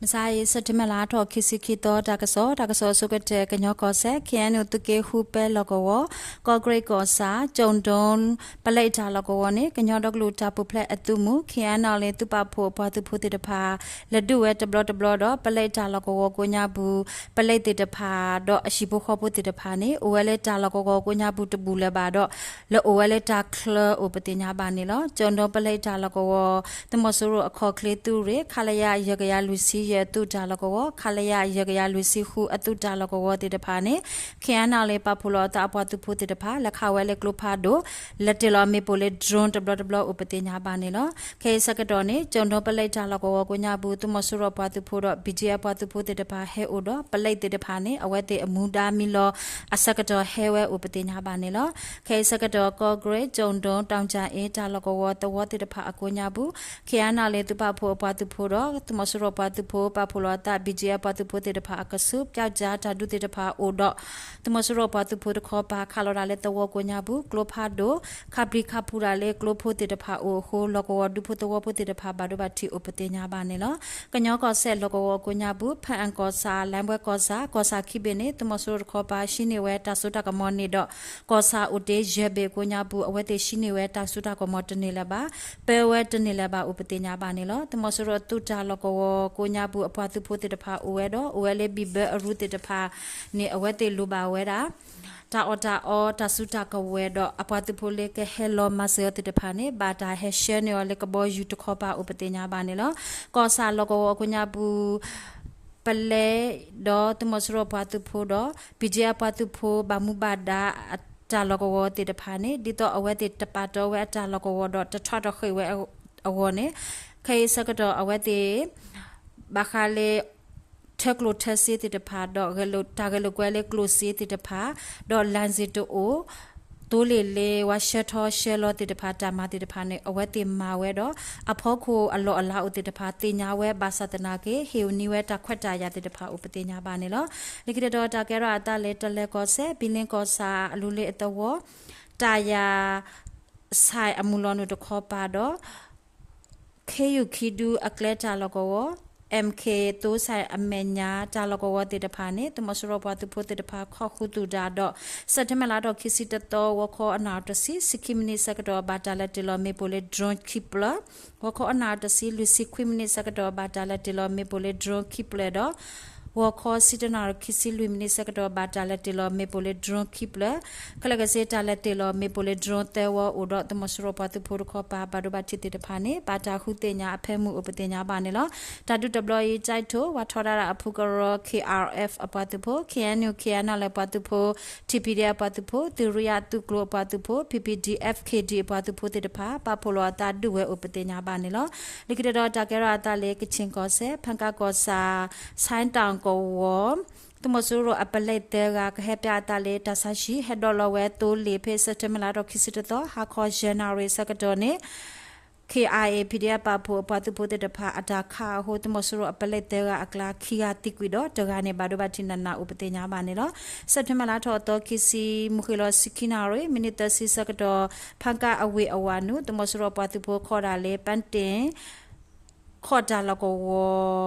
မုၢ်ဆါအံၤ စဲးပထ့ဘၢၣ်လါထီၣ်ခံဆံခံသီ တၢ်ကစီၣ်, တၢ်ကစီၣ်အဆိကတၢၢ် ကညီကီၢ်စဲၣ် ခ့ၣ်အဲၣ်ယူၣ် သုးက့ဃုပဲလီၢ်ကဝီၤ, ကီၢ်ကရ့ၣ်ကီၢ်ဆၣ် ကၠိၣ်ဒိ ပလဲတၢ်လီၢ်ကဝီၤန့ၣ် ကညီဒီကလုာ်တၢ်ပူၤဖျဲးအသုးမုၢ် ခ့ၣ်အဲၣ်ယူၣ် သုးပာ်ဖှိၣ်အပှၤသုးဖိသ့ၣ်တဖၣ် လဲၤဒုးဝဲတဘျီတဘျီဒီး ပလဲတၢ်လီၢ်ကဝီၤကိးညါပူၤ ပလဲသ့ၣ်တဖၣ်ဒီးအဟံၣ်ဖိဃီဖိသ့ၣ်တဖၣ်န့ၣ် အိၣ်ဝဲလၢတၢ်လီၢ်ကဝီၤကိးညါပူၤတဘူၣ်လၢၤဘၣ်ဒီး လဲၤအိၣ်ဝဲလၢတၢ်ချၢအိၣ်ပသ့ၣ်ညါဘၣ်န့ၣ်လီၤ. ကၠိၣ်ဒိ ပလဲတၢ်လီၢ်ကဝီၤ သုးမီၤစိရိၤအခီၣ်ချ့သုးရ့ၣ် ခလရ ယဲၢ်ကယၤလွံၢ်ဆံယဲၢ်အသုးတၢ်လီၢ်ကဝီၤ, ခလရ ယဲၢ်ကယၤလွံၢ်ဆံဃုအသုးတၢ်လီၢ်ကဝီၤသ့ၣ်တဖၣ်န့ၣ် ခ့ၣ်အဲၣ်ယူၣ် ပာ်ဖှိၣ်လီၤအသးအပှၤသုးဖိသ့ၣ်တဖၣ် လဲၤခးဝဲလၢကျိဖးဒိၣ် လဲၤတ့ၢ်လီၤမ့ၣ်ပိၢ်လၢ drone တဘျီတဘျီအိၣ်ပသ့ၣ်ညါဘၣ်န့ၣ်လီၤ. ခဲအံၤဆၢကတီၢ်န့ၣ် ကၠိၣ်ဒိ ပလဲတၢ်လီၢ်ကဝီၤကိးညါပူၤ သုးမီၤစိရိၤအပှၤသုးဖိဒီး ဘံၣ်ကၠ့အပှၤသုးဖိသ့ၣ်တဖၣ်ဟဲအိၣ်ဒီး ပလဲသ့ၣ်တဖၣ်န့ၣ် အဝဲသ့ၣ်အမူဒါမံလီၤအဆၢကတီၢ်ဟဲဝဲအိၣ်ပသ့ၣ်ညါဘၣ်န့ၣ်လီၤ. ခဲအံၤဆၢကတီၢ် ကီၢ်ကရ့ၣ် ကၠိၣ်ဒိ တၢ်ကၠၣ်အ့ တၢ်လီၢ်ကဝီၤသဝီသ့ၣ်တဖၣ်အကိးညါပူၤ ခ့ၣ်အဲၣ်ယူၣ် သုးပာ်ဖှိၣ်အပှၤသုးဖိဒီး သုးမီၤစိရိၤပှၤသုးဖိပာ်ဖှိၣ်လီၤအသး ဘံၣ်ကၠ့အပှၤသုးဖိသ့ၣ်တဖၣ်အကဆူး ပျောက်ကျား တၢ်ဒုးသ့ၣ်တဖၣ်အိၣ်ဒီး သုးမီၤစိရိၤပှၤသုးဖိတခီပၤ ခးလီၤတၢ်လၢသဝီကိးညါပူၤ ကျိဖးဒိၣ် ခးပျံၤခးဖုးတၢ်လၢကျိဖိသ့ၣ်တဖၣ်အိၣ်အဃိ လီၢ်ကဝီၤဒူဖိသဝီဖိသ့ၣ်တဖၣ် ဘၣ်ဒိဘၣ်ထံးအိၣ်ပသ့ၣ်ညါဘၣ်န့ၣ်လီၤ. ကညီကီၢ်စဲၣ်လီၢ်ကဝီၤကိးညါပူၤ ဖၣ်အၣ်ကီၢ်ဆၣ် လါဘဲကီၢ်ဆၣ် ကီၢ်ဆၣ်ခံဘ့ၣ်န့ၣ် သုးမီၤစိရိၤတခီပၤ ဟံးန့ၢ်ဝဲတၢ်စိတၢ်ကမီၤန့ၣ်ဒီး ကီၢ်ဆၣ်အိၣ်တ့ၢ်ယဲၢ်ဘ့ၣ်အကိးညါပူၤ အဝဲသ့ၣ်ဟံးန့ၢ်ဝဲတၢ်စိတၢ်ကမီၤတန့ၢ်လၢၤဘၣ် ပၢဝဲတန့ၢ်လၢၤဘၣ်အိၣ်ပသ့ၣ်ညါဘၣ်န့ၣ်လီၤ. သုးမီၤစိရိၤအသုးတၢ်လီၢ်ကဝီၤကိးညါပူၤ အပှၤသုးဖိသ့ၣ်တဖၣ်အိၣ်ဝဲဒီး အိၣ်ဝဲလၢဘံၣ်ဘၢအရူသ့ၣ်တဖၣ်န့ၣ် အဝဲသ့ၣ်လိၣ်ဘၣ်ဝဲဒၣ် တၢ်အီၣ်တၢ်အီ တၢ်စုတၢ်ကဝဲၤဒီး အပှၤသုးဖိလၢကဟဲလီၤမၤစၢၤအီၤသ့ၣ်တဖၣ်န့ၣ် ဘၣ်တၢ်ဟဲဆှၢန့ၢ်အီၤလၢကဘီယူၤတခီပၤအိၣ်ပသ့ၣ်ညါဘၣ်န့ၣ်လီၤ. ကီၢ်ဆၣ်လီၢ်ကဝီၤအကိးညါပူၤ ပလဲဒီးသုးမီၤစိရိၤပှၤသုးဖိဒီး ဘံၣ်ကၠ့အပှၤသုးဖိ ဘၣ်မူဘၣ်ဒါအတၢ်လီၢ်ကဝီၤသ့ၣ်တဖၣ်န့ၣ် ဒ်သိးအဝဲသ့ၣ်တပာ်တီဝဲအတၢ်လီၢ်ကဝီၤဒီး တထီၣ်တဃ့ၢ်ဝဲအဂီၢ်န့ၣ် ခဲအံၤဆၢကတီၢ်အဝဲသ့ၣ် ဘၣ်ဃးလၢ ထၢကျိၣ်ထၢစ့သ့ၣ်တဖၣ်ဒီး တၢ်ဂဲၤလိာ်ကွဲလၢကျိၣ်စ့သ့ၣ်တဖၣ် ဒီးလၣ်စ့ၣ်တအိၣ် သိလ့ၣ်လၢဝဲဆှၢထီၣ်ဆှၢလီၤသ့ၣ်တဖၣ် တၢ်မၤသ့ၣ်တဖၣ်န့ၣ် အဝဲသ့ၣ်မၤဝဲဒီး အဖီခိၣ်အလီၢ်အလၤအိၣ်သ့ၣ်တဖၣ် သ့ၣ်ညါဝဲဘၣ်ဆၣ်သနာ်က့ ဟ့ၣ်အုၣ်န့ၢ်ဝဲတၢ်ခွဲးတၢ်ယာ်သ့ၣ်တဖၣ်အိၣ်ပသ့ၣ်ညါဘၣ်န့ၣ်လီၤ. လၢခံတတီၤတၢ်ကဲထီၣ်အသးလၢ တလၢၤကီၢ်စဲၣ် ဘံလ့ကီၢ်ဆၣ်အလူၤလ့အသဝီ တၢ်ယာ် ဆိုင်အမုၢ်လီၤနုာ်တခီပၤဒီး ခ့ယုၢ်ခံဒုအကျဲတၢ်လီၢ်ကဝီၤ MK သိဆိုင်အမဲာ်ညါတၢ်လီၢ်ကဝီၤသ့ၣ်တဖၣ်န့ၣ် သုးမီၤစိရိၤပှၤသုးဖိသ့ၣ်တဖၣ် ခိးဃုာ်သူၣ်တၢ်ဒီး စဲးပထ့ဘၢၣ်လါထီၣ်ခံဆံတသီ ဂီၤခီအနၣ်ရံၣ်တဆံ ဆံခံမံးနံးဆၢကတီၢ် ဘၣ်တၢ်လဲၤတ့ၢ်လီၤမ့ၣ်ပိၢ်လၢ drone ခံဖျၢၣ်, ဂီၤခီအနၣ်ရံၣ်တဆံ လွံၢ်ဆံခွံမံးနံးဆၢကတီၢ် ဘၣ်တၢ်လဲၤတ့ၢ်လီၤမ့ၣ်ပိၢ်လၢ drone ခံဖျၢၣ်ဒီး ဂီၤခီဆံတၢနၣ်ရံၣ်ခံဆံလွံၢ်မံးနံးဆၢကတီၢ် ဘၣ်တၢ်လဲၤတ့ၢ်လီၤမ့ၣ်ပိၢ်လၢ drone ခံဖျၢၣ်, ခဲလၢာ်ခဲဆ့တၢ်လဲၤတ့ၢ်လီၤမ့ၣ်ပိၢ်လၢ drone သၢဝီအိၣ်ဒီး သုးမီၤစိရိၤပှၤသုးဖိတခီပၤ ဘၣ်ဒိဘၣ်ထံးသ့ၣ်တဖၣ်န့ၣ် ဘၣ်တၢ်ဃုသ့ၣ်ညါအဖၢမုၢ်အိၣ်ပသ့ၣ်ညါဘၣ်န့ၣ်လီၤ. တၢ်ဒုးတဘျီအံၤ ကၠဲးထိၣ် ပှၤထီဒါတၢ်အဖုကရၢ KRF အပှၤသုးဖိ, KNU KNLA အပှၤသုးဖိ, TPDF အပှၤသုးဖိ, သုးရ့ယါသုးကျိၤအပှၤသုးဖိ, PPDF KD အပှၤသုးဖိသ့ၣ်တဖၣ် ပာ်ဖှိၣ်လီၤအသးဒုးဝဲအိၣ်ပသ့ၣ်ညါဘၣ်န့ၣ်လီၤ. လၢခံတတီၤတၢ်ကဲထီၣ်အသးလၢ ကခၠ့ၣ်ကီၢ်စဲၣ် ဖၣ်ကၣ်ကီၢ်ဆၣ် ဆၣ်တၣ်ကဝီၤ သုးမီၤစိရိၤအပလဲသၢဂၤ ကဟဲပၠးအသးလၢတၢ်ဆါဟံၣ် ဟဲဒိးလီၤဝဲသိလ့ၣ်ဖဲ စဲးပထ့ဘၢၣ်လါထီၣ်ခံဆံတသီ ဟါခီယဲၢ်နၣ်ရံၣ်ဆၢကတီၢ်န့ၣ် KIA PDF ပာ်ဖှိၣ်အပှၤသုးဖိသ့ၣ်တဖၣ်အတၢ်ခးအဃိ သုးမီၤစိရိၤအပလဲသၢဂၤအကျါ ခံဂၤသံကွံာ်ဒီး တဂၤန့ၣ် ဘၣ်ဒိဘၣ်ထံးနးနးအိၣ်ပသ့ၣ်ညါဘၣ်န့ၣ်လီၤ. စဲးပထ့ဘၢၣ်လါထီၣ်အသီခံဆံ မုၢ်ဃ့ၢ်လီၤဆံခံနၣ်ရံၣ် မံးနံးသၢဆံဆၢကတီၢ် ဖၣ်ကၣ်အဝ့ၢ်အဝၤနုာ် သုးမီၤစိရိၤပှၤသုးဖိခီတၢ်လၢ ပၣ်တ့ၣ် ခီၣ်တၢ်လီၢ်ကဝီ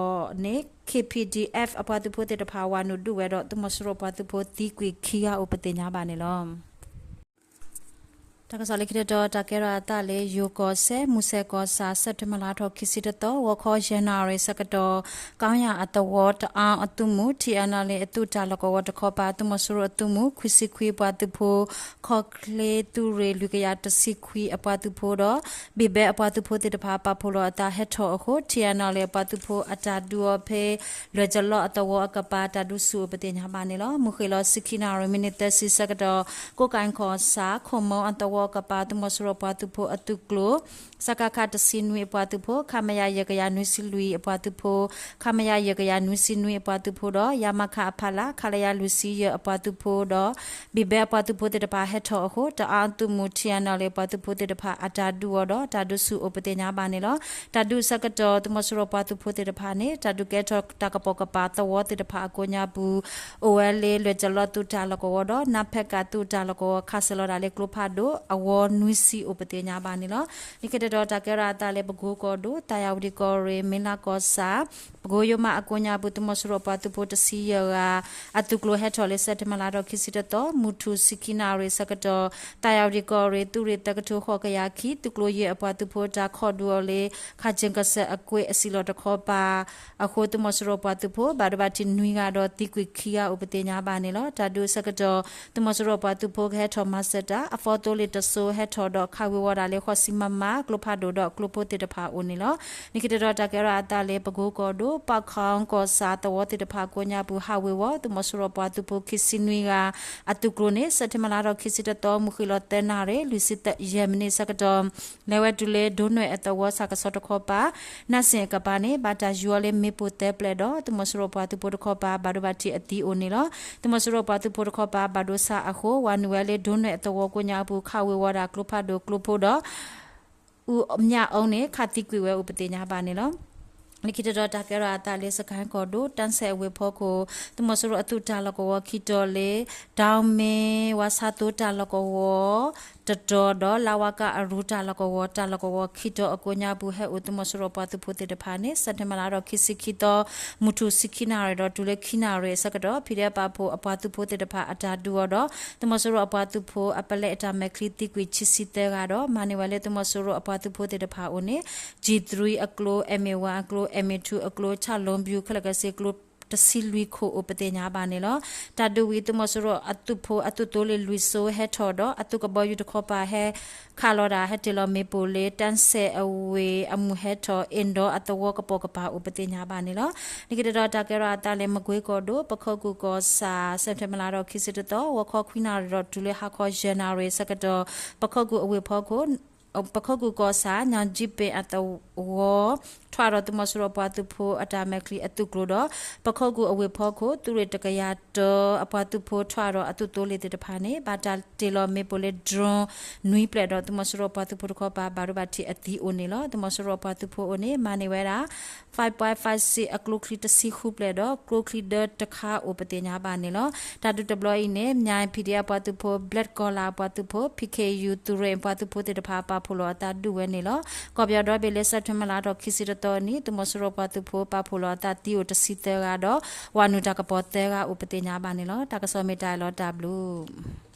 ၤန့ၣ် KPDF အပှၤသုးဖိသ့ၣ်တဖၣ် ဝၤနုာ်ဒုးဝဲဒီး သုးမီၤစိရိၤပှၤသုးဖိသံကွံာ်ခံဂၤအိၣ်ပသ့ၣ်ညါဘၣ်န့ၣ်လီၤ. တၢ်ကစီၣ်လၢခံတတီၤ တၢ်ကဲထီၣ်အသးလၢ ယိၤကီၢ်စဲၣ် မူစဲၣ်ကီၢ်ဆၣ် စဲးပထ့ဘၢၣ်လါထီၣ်ခံဆံတသီ ဂီၤခီယဲၢ်နၣ်ရံၣ်ဆၢကတီၢ် ကီယၣ်အသဝီ တအါအသုးမုၢ် TNLA အသုးတၢ်လီၢ်ကဝီၤတခီပၤ သုးမီၤစိရိၤအသုးမုၢ် ခွံဆံခွံအပှၤသုးဖိ ခီၣ်ချ့သုးရ့ၣ်လွံၢ်ကယၤတဆံခွံအပှၤသုးဖိဒီး ဘံၣ်ဘဲအပှၤသုးဖိသ့ၣ်တဖၣ် ပာ်ဖှိၣ်လီၤအသးဟဲထီၣ်အဃိ TNLA အပှၤသုးဖိအတၢ်ဒုးအီၤဖဲ လွဲၢ်ကလီအသဝီအကပၤ တၢ်ဒုးဆူၣ်အိၣ်ပသ့ၣ်ညါဘၣ်န့ၣ်လီၤ. မုၢ်ဃ့ၢ်လီၤဆံခံနၣ်ရံၣ် မံးနံးသၢဆံဆၢကတီၢ် ကိးကၣ်ကီၢ်ဆၣ် ခိၣ်မိအသဝီအကပၤ သုးမီၤစိရိၤပှၤသုးဖိအသုးကျိၤ စကခ တဆံနွံအပှၤသုးဖိ ခမရ ယဲၢ်ကယၤနွံဆံလွံၢ်အပှၤသုးဖိ ခမရ ယဲၢ်ကယၤနွံဆံနွံအပှၤသုးဖိဒီး ရမခ အဖီလာ် ခလရ လွံၢ်ဆံယဲၢ်အပှၤသုးဖိဒီး ဘံၣ်ဘဲအပှၤသုးဖိသ့ၣ်တဖၣ်ဟဲထီၣ်အဃိ တအါအသုးမုၢ် TNLA အပှၤသုးဖိသ့ၣ်တဖၣ်အတၢ်ဒုးအီၤဒီး တၢ်ဒုးဆူၣ်အိၣ်ပသ့ၣ်ညါဘၣ်န့ၣ်လီၤ. တၢ်ဒုးအဆၢကတီၢ် သုးမီၤစိရိၤပှၤသုးဖိသ့ၣ်တဖၣ်န့ၣ် တၢ်ဒုးကဲထီၣ်တၢ်ကပိာ်ကပၤသဝီသ့ၣ်တဖၣ်အကိးညါပူၤ အိၣ်ဝဲလၢလွဲၢ်ကလီသုးတၢ်လီၢ်ကဝီၤဒီး နါဖဲကးသုးတၢ်လီၢ်ကဝီၤ ခးစၢၤလီၤတၢ်လၢကျိဖးဒိၣ် အဝီနွံဆံအိၣ်ပသ့ၣ်ညါဘၣ်န့ၣ်လီၤ. လၢခံတ ဒီးတၢ်ကဲထီၣ်အသးလၢ ပကိကီၢ်ဒိၣ် သၣ်ယၣ်ဝတံၣ်ကီၢ်ရ့ၣ် မ့ၢ်လးကီၢ်ဆၣ် ပကိယိမးအကိးညါပူၤ သုးမီၤစိရိၤပှၤသုးဖိတဆံယဲၢ်ဂၤ အသုးကျိၤဟဲထီၣ်လၢ စဲးပထ့ဘၢၣ်လါဒီး ခံဆံတသီ မုၢ်ထူၣ်ဆံခံနၣ်ရံၣ်ဆၢကတီၢ် သၣ်ယၣ်ဝတံၣ်ကီၢ်ရ့ၣ် သုးရ့ၣ်သၢကထိဃိးကယၤခံ သုးကျိၤယဲၢ်အပှၤသုးဖိတၢ်ခိးဒုးအီၤလၢ ခးကၠ့ၣ်ကစၢၢ်အကွ့ၢ်အစံၣ်လီၤတခီပၤ အဃိ သုးမီၤစိရိၤပှၤသုးဖိ ဘၣ်ဒိဘၣ်ထံးနွံဂၤဒီးသံကွံာ်ခံဂၤအိၣ်ပသ့ၣ်ညါဘၣ်န့ၣ်လီၤ. တၢ်ဒုးအဆၢကတီၢ် သုးမီၤစိရိၤပှၤသုးဖိကဟဲထီၣ်မၤစၢၤတၢ် အဖီသိလ့ၣ်တစိၤဟဲထီၣ်ဒီး ခးဝ့ၤဝီၤဒၣ်လၢဃိးဆံမမ ကျိဖးဒိၣ်ဒီးကျိဖိသ့ၣ်တဖၣ်အိၣ်န့ၣ်လီၤ. လၢခံတတီၤတၢ်ကဲထီၣ်အသးလၢ ပကိကီၢ်ဒိၣ် ပၣ်ခီကီၢ်ဆၣ်သဝီသ့ၣ်တဖၣ်ကိးညါပူၤ ဟးဝ့ၤဝီၤ သုးမီၤစိရိၤပှၤသုးဖိခံဆံနွံဂၤ အသုးကျိၤန့ၣ် စဲးပထ့ဘၢၣ်လါဒီး ခံဆံတသီ မုၢ်ဃ့ၢ်လီၤသၢနၣ်ရံၣ် လွံၢ်ဆံယဲၢ်မံးနံးဆၢကတီၢ် လဲၤဝဲတုၤလၢဒိၣ်နွဲၣ်အသဝီဆၣ်ကဆီတခီပၤ နၢ်စ့ၣ်အကပၤန့ၣ် ဘၣ်တၢ်ယူၤအီၤလၢမ့ၣ်ပိၢ်သၢပျဲၢ်ဒီး သုးမီၤစိရိၤပှၤသုးဖိတခီပၤ ဘၣ်ဒိဘၣ်ထံးအသံအိၣ်န့ၣ်လီၤ. သုးမီၤစိရိၤပှၤသုးဖိတခီပၤ ဘၣ်ဒိဆါအဃိ ဝၤနုာ်ဝဲလၢဒိၣ်နွဲၣ်အသဝီကိးညါအပူၤ ခးဝ့ၤဝီၤဒၣ်ကျိဖးဒိၣ်ကျိဖိဒီး အူမၠၣ်အူန့ၣ် ခးသံကွံာ်ဝဲအိၣ်ပသ့ၣ်ညါဘၣ်န့ၣ်လီၤ. လၢခံတတီၤတၢ်ကဲထီၣ်အသးလၢ စကဲၣ်ကီၢ်ဒိၣ် တၢ်စဲးအဝ့ၢ်ဖီခိၣ် သုးမီၤစိရိၤအသုးတၢ်လီၢ်ကဝီၤခံတီၤလၢ တၢ်မ့ၢ်ဝါဆါသိတၢ်လီၢ်ကဝီၤ တတီၤဒီး လါဝါကၣ်အရူတၢ်လီၢ်ကဝီၤ တၢ်လီၢ်ကဝီၤခံတီၤအကိးညါပူၤ ဟဲအိၣ်သုးမီၤစိရိၤပှၤသုးဖိသ့ၣ်တဖၣ်န့ၣ် စဲးပထ့ဘၢၣ်လါဒီး ခံဆံခံသီ မုၢ်ထူၣ်ဆံခံနၣ်ရံၣ်ဒီးတုၤလၢခံနၣ်ရံၣ်အဆၢကတီၢ် ဖံးဒဲးပာ်ဖှိၣ်အပှၤသုးဖိသ့ၣ်တဖၣ်အတၢ်ဒုးအီၤဒီး သုးမီၤစိရိၤအပှၤသုးဖိအပလဲအတၢ်မဲာ်ချံသံကွံာ်ခံဆံသၢဂၤဒီး မၤန့ၢ်ဝဲလၢသုးမီၤစိရိၤအပှၤသုးဖိသ့ၣ်တဖၣ်အအိၣ်န့ၣ် G three အကျိ M eight one အကျိ M eight two အကျိ ဆၣ်လိဘျူး ခဲလၢာ်ခဲဆ့ကျိ တဆံလွံၢ်ခိၣ်အိၣ်ပသ့ၣ်ညါဘၣ်န့ၣ်လီၤ. တၢ်ဒုးဝံၤ သုးမီၤစိရိၤအသုးဖိအသုးသိလ့ၣ်လွံၢ်စိၤဟဲထီၣ်ဒီး အသုးကဘီယူၤတခီပၤဟဲခးလီၤဒၣ် ဟဲတ့ၢ်လီၤမ့ၣ်ပိၢ်လၢ တၢ်စဲးအဝ့ၢ်အမုၢ်ဟဲထီၣ် အ့ၣ်ဒီအသဝီကပိာ်ကပၤအိၣ်ပသ့ၣ်ညါဘၣ်န့ၣ်လီၤ. လၢခံတတီၤတၢ်ကဲထီၣ်အသးလၢ မကွ့ကီၢ်ဒိၣ် ပခိၣ်ကူၣ်ကီၢ်ဆၣ် စဲးပထ့ဘၢၣ်လါဒီး ခံဆံတသီ ဂီၤခီခွံနၣ်ရံၣ်ဒီးတုၤလၢဟါခီယဲၢ်နၣ်ရံၣ်အဆၢကတီၢ် ပခိၣ်ကူၣ်အဝ့ၢ်ဖီခိၣ် ပခိၣ်ကူၣ်ကီၢ်ဆၣ် ညၣ်ကၠံပ့ၣ်အသဝီ ထွဲဒီးသုးမီၤစိရိၤအပှၤသုးဖိအတၢ်မဲာ်ချံအသုးကျိၤဒီး ပခိၣ်ကူၣ်အဝ့ၢ်ဖီခိၣ် သုးရ့ၣ်တကယၤတၢ အပှၤသုးဖိထွဲဒီးအသုးသိလ့ၣ်သ့ၣ်တဖၣ်န့ၣ် ဘၣ်တၢ်တ့ၢ်လီၤမ့ၣ်ပိၢ်လၢ drone နွံပျဲၢ်ဒီး သုးမီၤစိရိၤအပှၤသုးဖိတခီပၤ ဘၣ်ဒိဘၣ်ထံးအသံအိၣ်န့ၣ်လီၤ. သုးမီၤစိရိၤအပှၤသုးဖိအအိၣ်န့ၣ် မၤန့ၢ်ဝဲဒၣ် five point five six အကျိချံတဆံဃုပျဲၢ်ဒီး ကျိချံဒၢတခါအိၣ်ပသ့ၣ်ညါဘၣ်န့ၣ်လီၤ. တၢ်ဒုးတဘျီအံၤန့ၣ် မၠၣ် P D F ပှၤသုးဖိ ဘျဲၣ်ကီၤလၤပှၤသုးဖိ P K U သုးရ့ၣ်ပှၤသုးဖိသ့ၣ်တဖၣ် ပာ်ဖှိၣ်လီၤအသးဒုးဝဲန့ၣ်လီၤ. ကီၢ်ပယီၤဒီဘ့ၣ်လၢ စဲးပထ့ဘၢၣ်လါထီၣ်ခံဆံတသီနံၤ သုးမီၤစိရိၤပှၤသုးဖိ ပာ်ဖှိၣ်လီၤအသးသံအိၣ်တဆံသၢဂၤဒီး ဝၤနုာ်တၢ်ကပီၤသၢဂၤအိၣ်ပသ့ၣ်ညါဘၣ်န့ၣ်လီၤ. တၢ်ကစီၣ်မ့ၢ်တၢ်အံၤလီၤ တၢ်ဘျုး